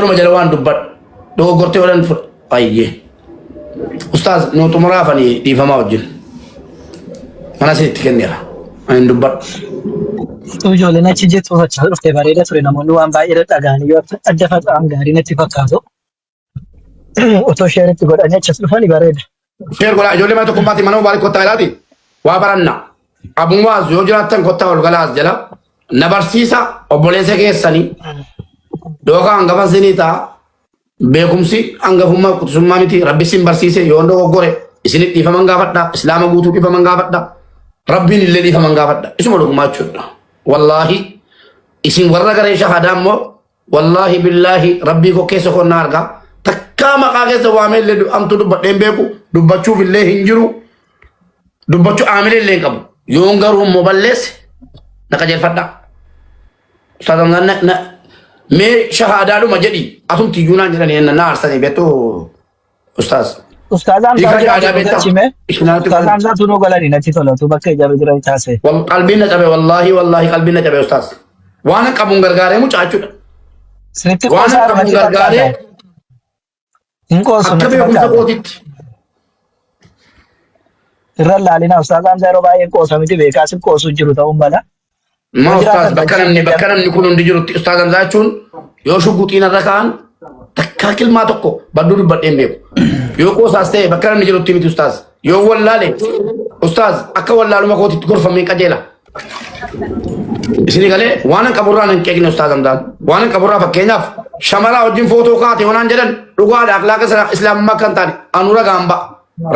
Kanuma jala waan dubbadhu. Dogoggortee oolan ayyee. Ustaaz nu xumuraafanii dhiifamaa wajjin. Mana isinitti kenneera. Ani hin dubbadhu. Utuu ijoolleen achi jettu fachaa dhufte bareeda ture namoonni waan baay'ee dhaga'anii yoo adda faca'an gaarii natti fakkaatu. Otoo sheeritti godhanii achas dhufanii bareeda. Sheer godhaa ijoollee mana tokkummaatti mana mubaarik kottaa ilaati. Waa baranna. Abumaaz yoo jiraattan kottaa ol galaas jala. Na barsiisa obboleessa keessanii. Yookaan hangafa isinii ta'a. Beekumsi hangafummaa quxisummaa miti. Rabbi isin barsiise yoon dogoggore isinit dhiifaman gaafadha. Islaama guutuu dhiifaman gaafadha. Rabbiin illee dhiifaman gaafadha. Isuma dhugumaa jechuudha. Wallaahi isin warra garee shahadaa immoo wallaahi billaahi rabbii koo keessa koo na arga. Takkaa maqaa keessa waamee illee amtuu dubbadhee hin beeku. Dubbachuuf illee hin jiru. Dubbachuu aamilee illee hin qabu. Yoon garuu immoo balleesse na qajeelfadhaa. Ustaaz Hamzaan na, na mee shahaadaadhuma jedhi atumti iyyuu naan jedhanii na aarsanii beektu ustaaz. Ustaaz Hamzaa Hiika jiraatu shahaadaa beektaa? galchime. Ishinaatti Ustaaz kun Hamzaa tunuu galanii natti tola utuu bakka ijaaruu jiran taasise. wal qalbiin na cabe wallaahi wallaahi qalbiin na cabe ustaaz. Waan hin qabuun gargaaree mucaa jechuudha. Isinitti Waan hin qoosaa qabuun natti gargaaree fakkaata. Hin qoosu akka natti beekumsa fakkaata. kootitti. Irra laalina Ustaaz Hamzaa yeroo baay'ee qoosa miti beekaa si qoosu jiru ta'uu mala. Ma Yoo ustaaz jiraatan bakka galchee namni bakka namni kun hundi jirutti ustaaz Hamzaa jechuun yoo shugguxiin irra ka'an takkaa kilmaa tokko badduu dubbadhee hin beeku. Yoo qoosaas ta'e bakka namni jirutti miti ustaaz. Yoo wallaale ustaaz akka wallaaluma kootitti gorfamee qajeela. Isin galee waan hin qaburraa hin qeeqne ustaaz Hamzaan. Waan hin qaburraa fakkeenyaaf shamaraa wajjin footoo kaate yoonaan jedhan dhugaadha akhlaaqa islaamummaa kan taane anuu ragaan ba'a.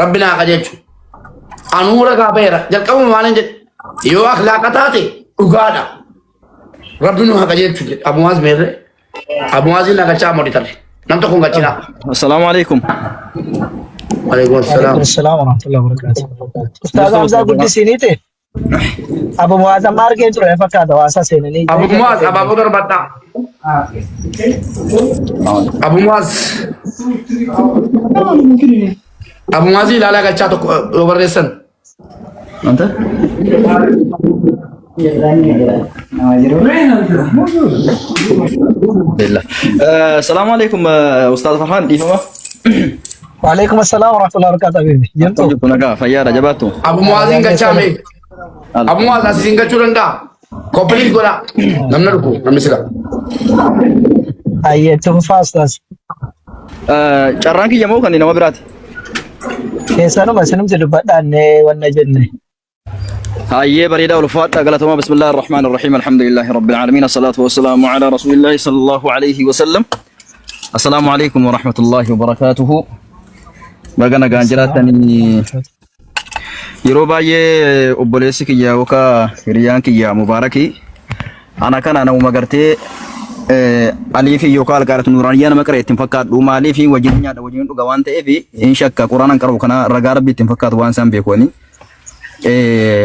Rabbi naa qajeelchu. Anuu ragaa ba'eera. Jalqabuma maalan jedhe. Yoo akhlaaqa taate dhugaadha. Rabbi nu haa qajeelchu jedhe. Abumaaz meerre. Abumaazin na galchaa moditarre. Nam tokko hin galchinaa. Assalaamu alaikum. Waalaikum assalaam. Waalaikum salaam warahmatullahi wabarakatuh. Ustaaz Jirtu Hamzaa Ustaaz guddisiiniiti. Abu Mu'aaz amma argee ture fakkaata waasaa seenanii. Abu Muaz abaaboo darbadhaa. Abu Muaz. Abu Muaz ilaalaa galchaa tokko yoo barreessan. Anta? Billah. Assalaamu alaikum Ustaaz Farhaan dhiifama. Waalaikum assalam warahmatullahi wabarakatuh habibi. Jirtu? Akkam jirtu nagaa fayyaadha jabaattu. Abu Muaziin galchaa mee. Abu Muaz asiin galchuu danda'a. Koppiliin godhaa. Namni dhufu namni sila. Ayyee tunfaa ustaaz. Carraan kiyya moo kan nama biraati? Keessanuma isinumti dubbadhaanne wanna jenne. Hayyee bareedaa ulfaadha galatoomaa bismillaahi arrahmaan arrahiim alhamdulillaahi rabbil aalamiin assalaatu wassalaamu alaa rasuulillaahi sallallahu alayhi wasallam assalaamu alaykum warahmatullaahi wabarakaatuhu baga nagaan jiraattanii yeroo baay'ee obboleessi kiyya yookaan hiriyaan kiyya mubaarakii ana kana namuma gartee aliifi yookaan alqaaratu nuuraaniyyaa nama qara ittiin fakkaadhu maaliifi wajjin nyaadha wajjin dhuga waan ta'eef hin shakka quraanaan qara'u kana ragaa rabbi ittiin fakkaatu waan isaan beekuani.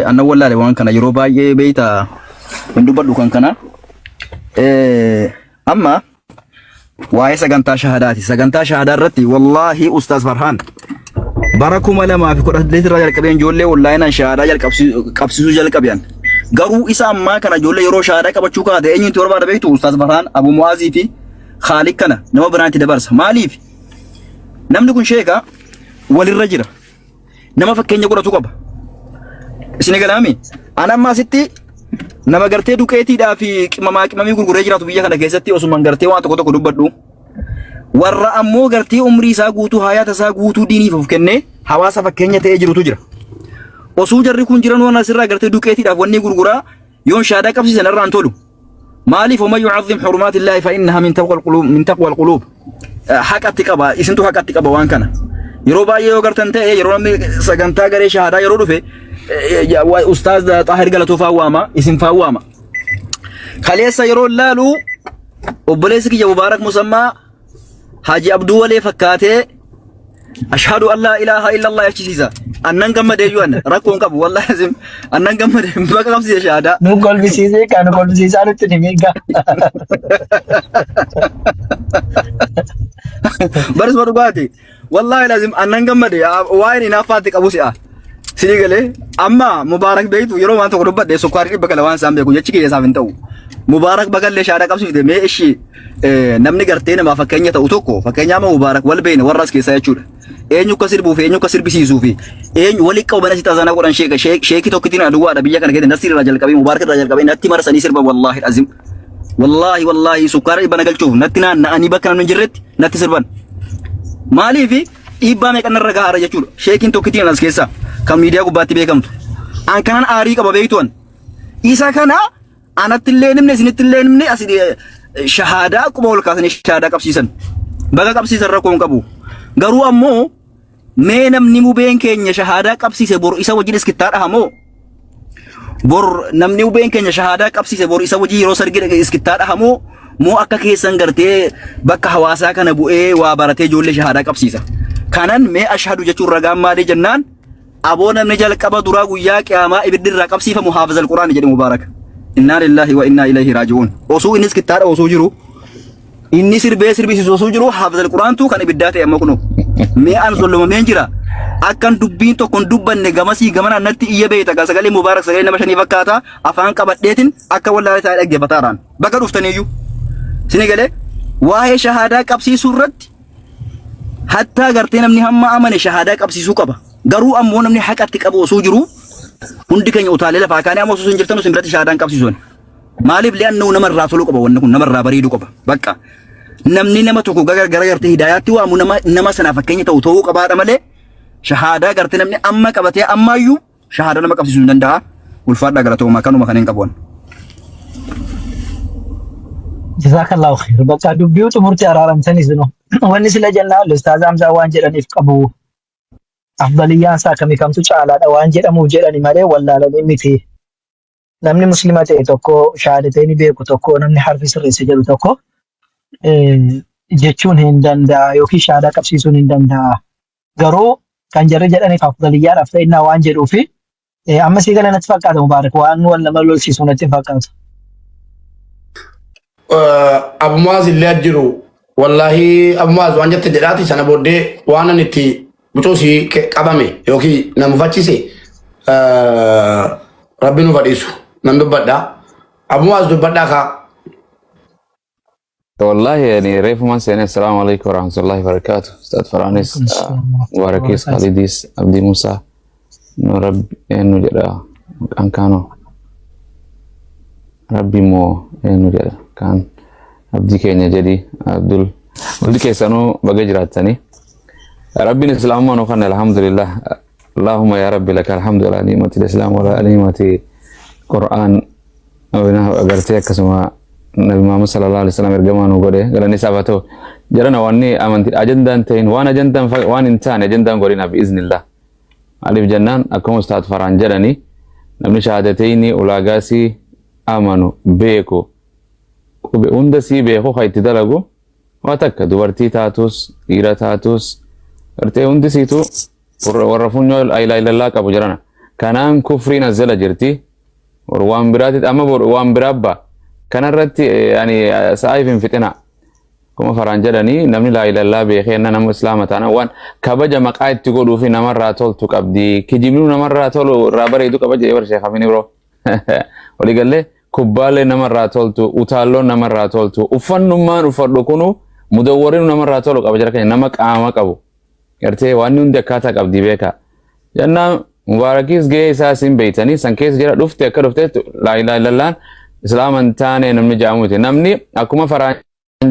Annan wallaale waan kana yeroo baay'ee beeyta hin dubbadhu kan kana. Amma waa'ee sagantaa shahadaati. Sagantaa shahadaa irratti wallaahi Ustaaz Farhaan bara 2018 irraa jalqabeen ijoollee onlaayinaan shahadaa qabsiisuu jalqaban. Garuu isa ammaa kana ijoollee yeroo shahadaa qabachuu kaate eenyutti barbaada beektu Ustaaz Farhaan Abu Mu'aazii fi Khaaliq kana nama biraatti dabarsa. Maaliif? Namni kun sheeka walirra jira. Nama fakkeenya godhatu qaba. Isin galaami? An amma asitti nama gartee duqeetiidhaa fi qimamaa qimamii gurguree jiraatu biyya kana keessatti osuman gartee waan tokko tokko dubbadhu. Warra ammoo gartee umrii isaa guutuu hayaata isaa guutuu diiniif of kennee hawaasa fakkeenya ta'ee jirutu jira. Osuu jarri kun jiran waan asirraa gartee duqeetiidhaaf wanni gurguraa yoon shaadaa qabsiisan irraan tolu. Maaliif waman yu'azzim hurumaatillaahi fa innaha min taqwal quluub min taqwal quluub. Haqatti qaba isintu haqatti qaba waan kana. Yeroo baay'ee yoo gartan ta'e yeroo namni sagantaa garee shahaadaa yeroo dhufe ustaaz Xaahir Galatoo faa waama isin faa waama. Kaleessa yeroo laalu obboleessi kiyya Mubaarak Musammaa Haji Abduu Walee fakkaatee Ashhadu an laa ilaaha illallah jechisiisa. Annan gammadee iyyuu anna rakkoo hin qabu wallahi azim annan gammadee baqa qabsiise shahaadaa. Nu kolfisiisee kan nu kolfisiisaa nutti ni miidha. Barisuma dhugaati. Wallahi lazim annan gammade waa'een hinaaffaatti qabu si'a. Sinii galee amma Mubaarak beektu yeroo waan tokko dubbadhe sukkaarri dhibba gala waan isaan beeku jechi kiyya isaaf hin ta'u. Mubaarak bagallee shaadaa qabsiifte mee ishii namni gartee namaa fakkeenya ta'u tokko fakkeenya amma Mubaarak wal beekne warra as keessaa jechuudha. Eenyu akka sirbuu fi eenyu akka sirbisiisuu fi eenyu walitti qabaman asitti azanaa godhan sheeka sheekii tokkittiin aduwaadha biyya kana keessa Nasiir irraa jalqabee Mubaarak irraa jalqabee natti marsanii sirba wallaahi azim. Wallaahi wallaahi sukkaara dhibba na galchuuf natti naanna'anii bakka namni hin jirretti natti sirban. Maaliif dhiibbaa meeqa narra gahaara jechuudha. Sheekiin tokkittiin as keessaa kan miidiyaa gubbaatti beekamtu. An kanan aarii qaba beektu an. Isa kana anatti illee nimne isinitti illee nimne as shahaadaa quba ol kaasanii shahaadaa qabsiisan. Baga qabsiisan rakkoo hin qabu. Garuu ammoo mee namni mubeen keenya shahaadaa qabsiise bor isa wajjin iskittaa dhaha moo? Bor namni mubeen keenya shahaadaa qabsiise bor isa wajjin yeroo sargii dhaqe iskittaa dhaha moo? Moo akka keessan gartee bakka hawaasaa kana bu'ee waa baratee ijoollee shahaadaa qabsiisa. Kanan mee ashhadu jechuun ragaan maalii jennaan aboo namni jalqaba duraa guyyaa qiyaamaa ibiddi irraa qabsiifamu haafizal quraani jedhe Mubaarak. Innaa lillaahi wa innaa ilayhi raaji'uun. Osoo inni iskittaa dhahu osoo jiru Inni sirbee sirbisiisu osoo jiru haafizal quraantu kan ibiddaa ta'e amma kunoo. Mee an zollomameen jira. Akkan dubbiin tokko hin dubbanne gamasii gamanaan natti iyya beekta gaa sagalee mubaarak sagalee nama shanii fakkaata afaan qabadheetin akka wallaalee taa'ee dhaggeeffataaraan. Bakka dhuftaniiyyuu. Sini galee waa'ee shahaadaa qabsiisuu irratti hattaa gartee namni hamma amane shahaadaa qabsiisuu qaba. Garuu ammoo namni haqatti qabu osoo jiru hundi keenya utaalee lafaa kaanee amma osoo hin jirtan isin biratti shahaadaan qabsiisuun. Maaliif li'annoo namarraa toluu qaba wanni kun namarraa bareeduu qaba. Bakka namni nama tokko gara gara gartee hidaayaatti waamu nama nama sanaaf fakkeenya ta'u ta'uu qabaadha malee shahaadaa gartee namni amma qabatee ammaayyuu shahaadaa nama qabsiisuu hin danda'a. Ulfaadhaa galatoomaa kanuma kan hin qabu. Jazakallahu khair. Bakka dubbii xumurti araaramtanii sinu. Wanni sila jennaan Ustaaz Hamzaa waan jedhaniif qabu. Afdaliyyaan isaa akkamii kamtu caalaadha waan jedhamuuf jedhani malee wallaalanii miti. Namni muslima ta'e tokko shahaadatayni beeku tokko namni harfi sirreesse jedhu tokko jechuun hin danda'a yookiin shahaadaa qabsiisuun hin danda'a. Garuu kan jarri jedhaniif afdaliyyaadhaaf ta'innaa waan jedhuufi amma sii gala natti fakkaata Mubaarak waan wal nama lolchiisu natti hin fakkaatu. Abu Muaz illee jiru wallaahi Abu Muaz waan jette jedhaati sana booddee waan ani itti bucuusii qabame yookiin na mufachise rabbi nu fadhiisu nan dubbadha. Abu Muaz dubbadhaa kaa. Wallahi yani reefumaan seenee assalaamu alaikum warahmatullahi wabarakatuh. Ustaad Faraanis, Waalaikum salaam warahmatullahi Mubaarakis, wabarakatuh. Khalidis, Abdii Musaa, nu rabbi eenyu jedha maqaan kaanoo. Rabbi immoo eenyu jedha kaan abdii keenya jedhi Abdul hundi keessanuu baga jiraattanii. Rabbiin islaamummaa nu kanne alhamdulillah. Allahumma yaa Rabbi laka alhamdu ala ni'mati islaam wa ala ni'mati Qur'aan agartee akkasuma Nabi Muhammad sallallahu alaihi wasallam ergamaa nu godhe galanni isaaf haa ta'u. Jarana wanni amantii ajandaan ta'in waan ajandaan waan hin taane ajandaan godhina bi'iznillah. Maaliif jennaan akkuma ustaad Faraan jedhani namni shahaadateyni ulaagaasii amanu beeku qube hunda sii beeku ka itti dalagu waa takka dubartii taatus dhiira taatus gartee hundi siitu warra funyoo laa ilaaha illallaa qabu jirana kanaan kufriin as jala jirti waan biraatti amma waan biraa ba kanarratti ani sa'aaif hin fixina. Akkuma faraan jedhanii namni laa ilallaa beekee na nama islaama taana waan kabaja maqaa itti godhuu fi namarraa toltu qabdi. Kijibnuu namarraa tolu irraa bareedu qaba jedhee bar Sheekh Amin Ibroo. Walii gallee kubbaalee namarraa toltu, utaalloon namarraa toltu, uffannummaan uffadhu kunu mudawwarinu namarraa tolu qaba jara keenya nama qaama qabu. Gartee waan hundi akkaataa qabdi beekaa. Jennaan Mubaarakis gahee isaa isin beeytanii san keessa jira dhufte akka dhuftetti laa ilaaha illallaan islaama hin taane namni jaamu miti. Namni akkuma faraan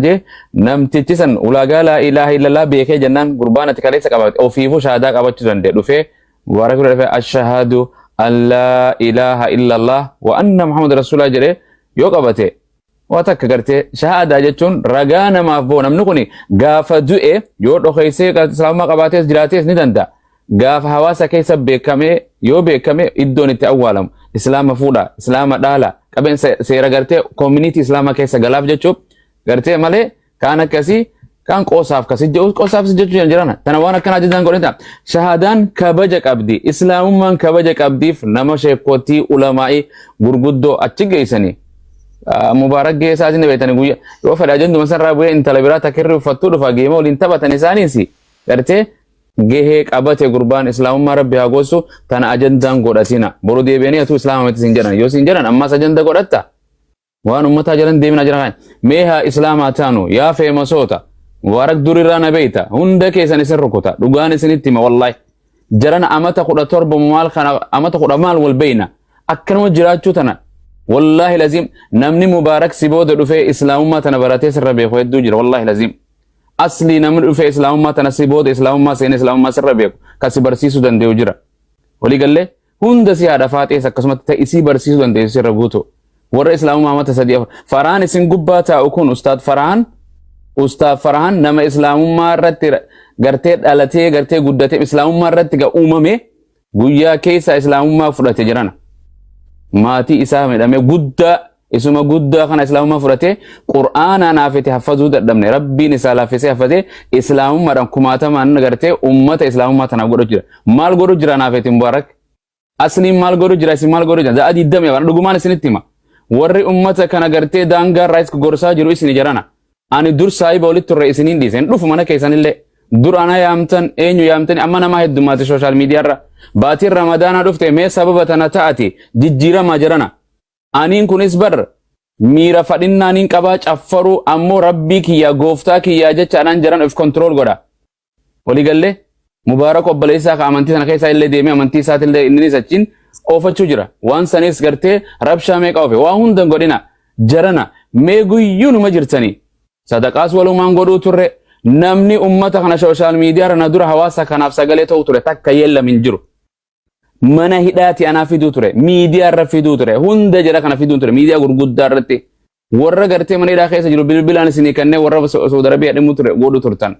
jee namtichi san ulaagaa laa ilaaha illallah beekee jennaan gurbaan ati kaleessa qabate ofiifuu shahaadaa qabachuu danda'e dhufee Mubaarak bira dhufee ashhadu an laa ilaaha illallah wa anna Muhammad rasuulaa jedhee yoo qabate waa takka gartee shahaadaa jechuun ragaa namaaf boo namni kun gaafa du'e yoo dhokeessee islaamummaa qabaatees jiraatees ni danda'a. Gaafa hawaasa keessa beekamee yoo beekame iddoon itti awwaalamu islaama fuudha islaama dhaala qabeen seera gartee community islaamaa keessa galaaf jechuuf gartee malee kaan akkasii kaan qoosaaf kasi jedhu qoosaaf si jechuu hin jirana tana waan akkanaa jechaan godhin ta'a shahaadaan kabaja qabdi islaamummaan kabaja qabdiif nama sheekotii ulamaa'ii gurguddoo achi geessanii mubaarak geessaa isin beektanii guyyaa yoo fedha jenduma sanarraa bu'ee intala biraa takirri uffattuu dhufa geema waliin taphatan isaaniis gartee. Gahee qabate gurbaan islaamummaa rabbi haa gorsu tana ajandaan godhatina. Boru deebi'anii atuu islaama miti siin jedhan. Yoo siin jedhan ammas ajanda godhatta. Waan ummataa jalan deemina jira kan. Mee haa islaamaa taanu yaa feemasoota. Mubaarak durirraa na beeyta. Hunda keessan isin rukuta. Dhugaan isinitti hima wallaahi. Jarana amata 17 maal kana amata kudha maal wal beeyna. Akkanuma jiraachuu tana. Wallaahi laziim namni Mubaarak si booda dhufee islaamummaa tana baratee sirra beeku hedduu jira wallaahi laziim. Aslii namni dhufee islaamummaa tana si booda islaamummaa seenee islaamummaa sirra beeku kan si barsiisuu danda'u jira. Walii gallee hunda si haadha faaxees akkasumatti ta'e isii barsiisuu dandeessu sirra guutu. Warra islaamummaa amata sadii afur. Faraan isin gubbaa taa'u kun ustaad Faraan ustaad Faraan nama islaamummaa irratti gartee dhalatee gartee guddatee islaamummaa irratti ga uumame guyyaa keessa islaamummaa fudhate jirana. Maatii isaa midhamee guddaa isuma guddaa kana islaamummaa fudhatee qur'aana naafete haffazuu dadhabne rabbiin isaa laaffisee haffazee islaamummaadhaan kumaatamaan gartee ummata islaamummaa tanaaf godhu jira. Maal godhu jira naafete Mubaarak? Asliin maal godhu jira isin maal godhu jira? Za'a diddamii afaan dhugumaan isinitti hima. Warri ummata kana gartee daangaa irraa is gorsaa jiru isin jarana. Ani dur saahiba walitti turre isiniin dhiise. Hin dhufu mana keessanillee. Dur ana yaamtan eenyu yaamtani amma nama heddummaate social media irra. Baatiin Ramadaanaa dhufte mee sababa tana ta'ati jijjiiramaa jarana. Aniin kunis bar miira fadhinnaa niin qabaa caffaruu ammoo rabbii kiyyaa gooftaa kiyyaa jecha anaan jaran of control godha. Walii gallee Mubaarak obboleessaa ka amantii sana keessaa illee deemee amantii isaatillee inninis achiin oofachuu jira. Waan sanis gartee rabshaa meeqa oofe waa hunda hin godhina jarana mee guyyuu numa jirtanii sadaqaas walumaan godhuu turre namni ummata kana social media irra na dura hawaasa kanaaf sagalee ta'u ture takka yeellam hin jiru. Mana hidhaati anaa fiduu ture miidiyaa irra fiduu ture hunda jara kana fiduu ture miidiyaa gurguddaa irratti warra gartee mana hidhaa keessa jiru bilbilaan isinii kanneen warra Saudi Arabiyaa dhimmu ture godhu turtan.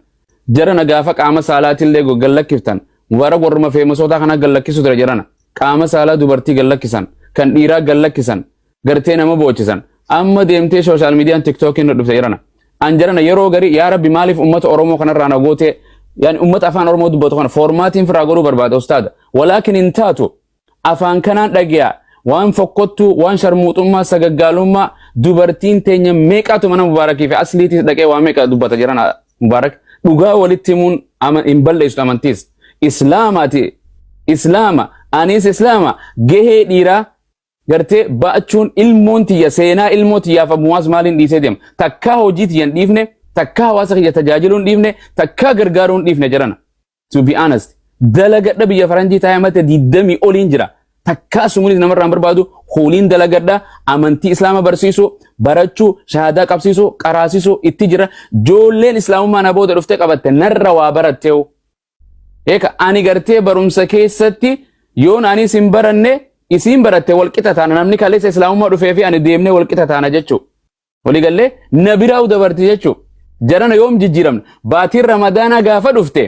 Jarana gaafa qaama saalaatillee gallakkiftan Mubaarak warruma feemasoota kana gallakkisu ture jarana qaama saalaa dubartii gallakkisan kan dhiiraa gallakkisan gartee nama boochisan amma deemtee social mediaan tiktookiin nu dhufte jarana. An jarana yeroo garii yaa rabbi maaliif ummata Oromoo kanarraa na gootee yaani ummata afaan Oromoo dubbatu kana foormaatiin firaa godhuu barbaada ustaada walaakin hin taatu afaan kanaan dhage'a waan fokkottuu waan sharmuuxummaa sagaggaalummaa dubartiin teenya meeqaatu mana mubaarakii fi asliitiis dhaqee waa meeqa dubbata jiran mubaarak dhugaa walitti himuun hin balleessu amantiis islaamaati islaama anis islaama gahee dhiiraa gartee ba'achuun ilmoon tiyya seenaa ilmoo tiyyaaf abbumaas maaliin dhiisee deema takkaa hojii tiyya hin dhiifne takkaa hawaasa kiyya tajaajiluu hin dhiifne takkaa gargaaruu hin dhiifne jedhana to be honest dalagadha biyya faranjii taa'ee mate diddamii oliin jira takkaa sumunis namarraa hin barbaadu huuliin dalagadha amantii islaama barsiisuu barachuu shahaadaa qabsiisuu qaraasisuu itti jira joolleen islaamummaa na booda dhuftee qabatte narra waa baratteewu Eeka ani gartee barumsa keessatti yoon anis hin baranne isiin baratte wal qixa taana namni kaleessa islaamummaa dhufee fi ani deemnee wal qixa taana jechuu. Walii gallee na biraa dabarti jechuu. Jarana yoom jijjiiramna? Baatiin Ramadaanaa gaafa dhufte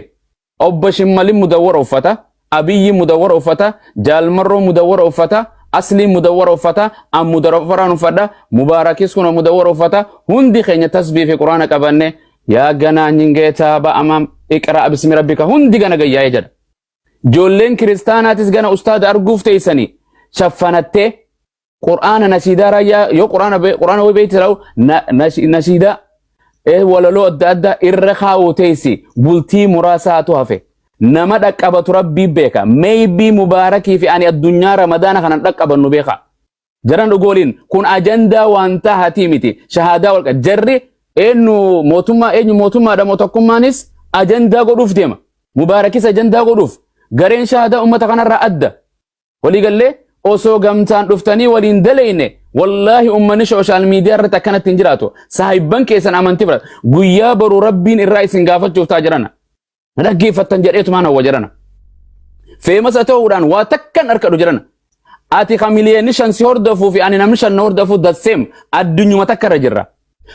obbo Shimmalin mudawwara uffata, Abiyyi mudawwara uffata, Jaalmarroo mudawwara uffata, Asliin mudawwara uffata, an mudawwaraan uffadha, Mubaarakis kun mudawwara uffata, hundi keenya tasbii fi quraana qabanne yaa ganaa nyingeetaa ba'amaam iqraa bismi rabbika hundi gana gayyaa'ee jedha. Ijoolleen kiristaanaatis gana ustaada arguuf teessanii shaffanattee qur'aana nashiidaa raayyaa yoo qur'aana qur'aana wayi beekti ta'u nashiidaa walaloo adda addaa irra kaa'uu teessi bultii muraasaatu hafe. Nama dhaqqabatu rabbii beeka. Maybe mubaarakii fi ani addunyaa ramadaana kanan dhaqqabannu beeka. Jaran dhugooliin kun ajandaa waan tahatii miti. Shahaadaa walqa jarri eenyu mootummaa eenyu mootummaadha moo tokkummaanis ajandaa godhuuf deema. Mubaarakis ajandaa godhuuf gareen shahaadaa uummata kanarraa adda. Walii gallee osoo gamtaan dhuftanii waliin daleyne wallaahi uummanni social media irratti akkanatti hin jiraatu. Saahibban keessan amantii fudhata. Guyyaa boru rabbiin irraa isin gaafachuuf taa jirana. Na dhaggeeffattan jedheetumaan hawwa jedhana. Famous ta'uudhaan waa takkan harkadhu jedhana. Ati ka miliyoonni 5 si hordofuu fi ani namni 5 na hordofu the same addunyuma takka irra jirra.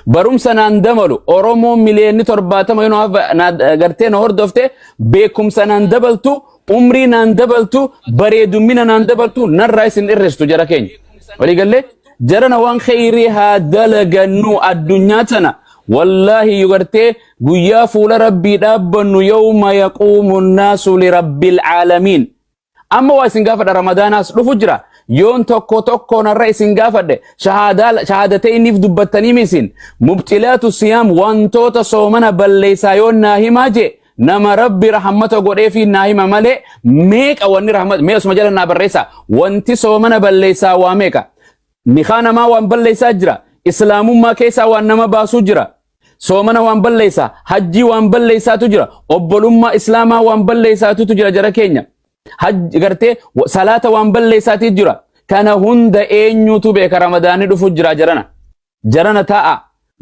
Barumsa naan dabalu Oromoon miliyoonni 70 yoo na gartee na hordofte beekumsa naan dabaltu umrii naan dabaltu bareedummina naan dabaltu narraa isin irreessitu jara keenya. Walii gallee jarana waan kheyrii haa dalagannu addunyaa tana wallaahi yugartee guyyaa fuula rabbii dhaabbannu yawma yaquumu nnaasu lirabbil caalamiin amma waa isin gaafadha ramadaanaas dhufu jira yoon tokko tokko narra isin gaafadhe shahaadatee inniif dubbattanii misin mubxilaatu siyaam wantoota soomana balleessaa yoon naa himaa jee Nama Rabbi rahmata godheefi naa hima malee meeqa wanni rahmata mee osuma jala naa barreessaa. Wanti soomana balleessaa waa meeqa? Nikaa namaa waan balleessaa jira. Islaamummaa keessaa waan nama baasuu jira. Soomana waan balleessaa, hajjii waan balleessaatu jira. Obbolummaa Islaamaa waan balleessaatu jira jara keenya. Hajji gartee salaata waan balleessaati jira. Kana hunda eenyutu beeka? Ramadaanni dhufu jira jarana. Jarana taa'a.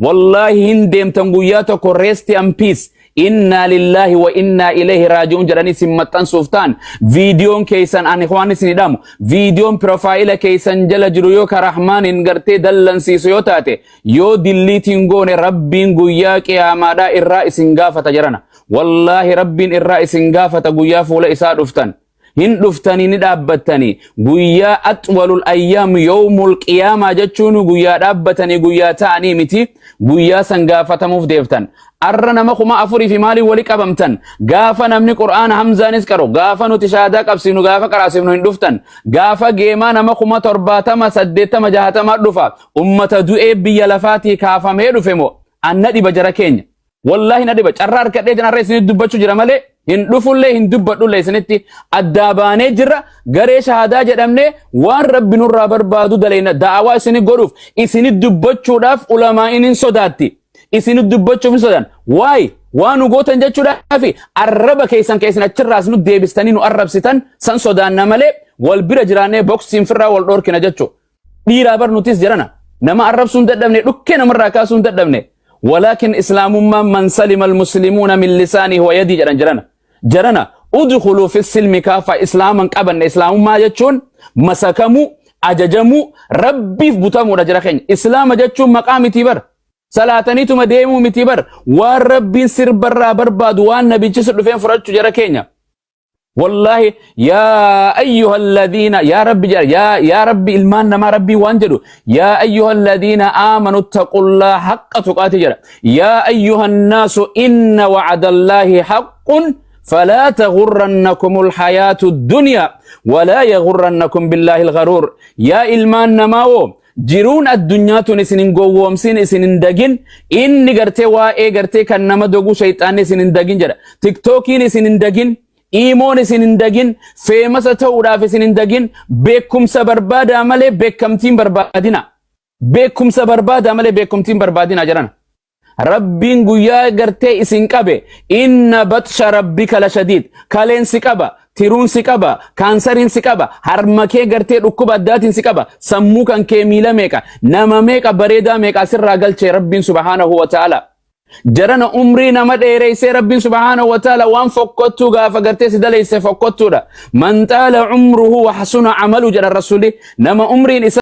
Wallaahi hin deemtan guyyaa tokko. Rest in peace. Innaa lillaahi wa innaa ilayhi raaji'uun jedhanii isin maxxansuuf ta'an viidiyoon keessan. Ani waan isin hidhamu, viidiyoon profile keessan jala jiru yoo ka Rahmaaniin gartee dallansiisu yoo taate, yoo delete iin goone, Rabbiin guyyaa qiyaamaadhaa irraa isin gaafata jarana. Wallaahi Rabbiin irraa isin gaafata. Guyyaa fuula isaa dhuftan hin dhuftanii ni dhaabbattanii. Guyyaa أطول الأيام يوم القيامة jechuun guyyaa dhaabbatanii, guyyaa ta'anii miti. Guyyaa san gaafatamuuf deeftan. Arra nama 4000 fi maaliin wali qabamtan? Gaafa namni Qur'aana Hamzaanis qaru, gaafa nuti shaadaa qabsiifnu, gaafa qaraasifnu hin dhuftan. Gaafa geemaa nama 70,000, 80, 60 dhufa. Ummata du'ee biyya lafaatii kaafamee dhufe moo? Anna dhiba jara keenya. Wallaahi na dhiba. Carraa harkadhee har'a isinitti dubbachuu jira malee hin dhufullee hin dubbadhullee. Isinitti addaa baanee jirra. Garee shahaadaa jedhamnee waan Rabbi nurraa barbaadu daleena. Da'awaa isini godhuuf, isini dubbachuudhaaf ulamaa'in hin sodaatti. Isini dubbachuuf hin sodaan. Waay waan nu gootan jechuudhaafi arraba keessan keessan achirraas nu deebistanii nu arrabsitan san sodaanna malee wal bira jiraannee boksiin firraa wal dhorkina jechuudha. Dhiiraa bar nutis jedhana. Nama arrabsuu hin dadhabne, dhukkee namarraa kaasuu hin dadhabne. ولكن islaamummaan من سلم المسلمون من لسانه ويده jedhan jedhana. Jarana, ادخلوا في السلم كافة. Islaaman qabanne. Islaamummaa jechuun masakamuu, ajajamuu, Rabbiif butamuudha jara keenya. Islaama jechuun maqaa miti bar. Salaataniituma deemuu miti bar. Waan Rabbiin sirbarraa barbaadu, waan nabichisa dhufeen fudhachuu jara keenya. والله يا أيها الذين يا ربي يا يا ربي ilmaan namaa Rabbii waan jedhu: يا أيها الذين آمنوا اتقوا الله حق تقاته jedha. يا أيها الناس إن وعد الله حق فلا تغرنكم الحياة الدنيا ولا يغرنكم بالله الغرور. Yaa ilmaan namaa woo, jiruun addunyaa tun isin hin gowwoomsin, isin hin dagin. Inni gartee waa'ee gartee kan nama dogu shayxaanni isin hin dagin jedha. Tiktookiin isin hin dagin, iimoon isin hin dagin, famous ta'uudhaaf isin hin dagin. Beekumsa barbaadaa malee beekamtiin barbaadina. Beekumsa barbaadaa malee beekumtiin barbaadina jedhan. Rabbiin guyyaa gartee isin qabe, إن بطش ربك لشديد. Kaleen si qaba, tiruun si qaba, kaansariin si qaba, harma kee gartee dhukkuba addaatiin si qaba, sammuu kan kee miila meeqa, nama meeqa, bareedaa meeqa asirraa galchee Rabbiin سبحانه وتعالى. Jarana, umrii nama dheereysee Rabbiin سبحانه وتعالى waan fokkottuu gaafa gartee si daleyse fokkottuudha. من طال عمره وحسن عمله jedha rasuli. Nama umriin isa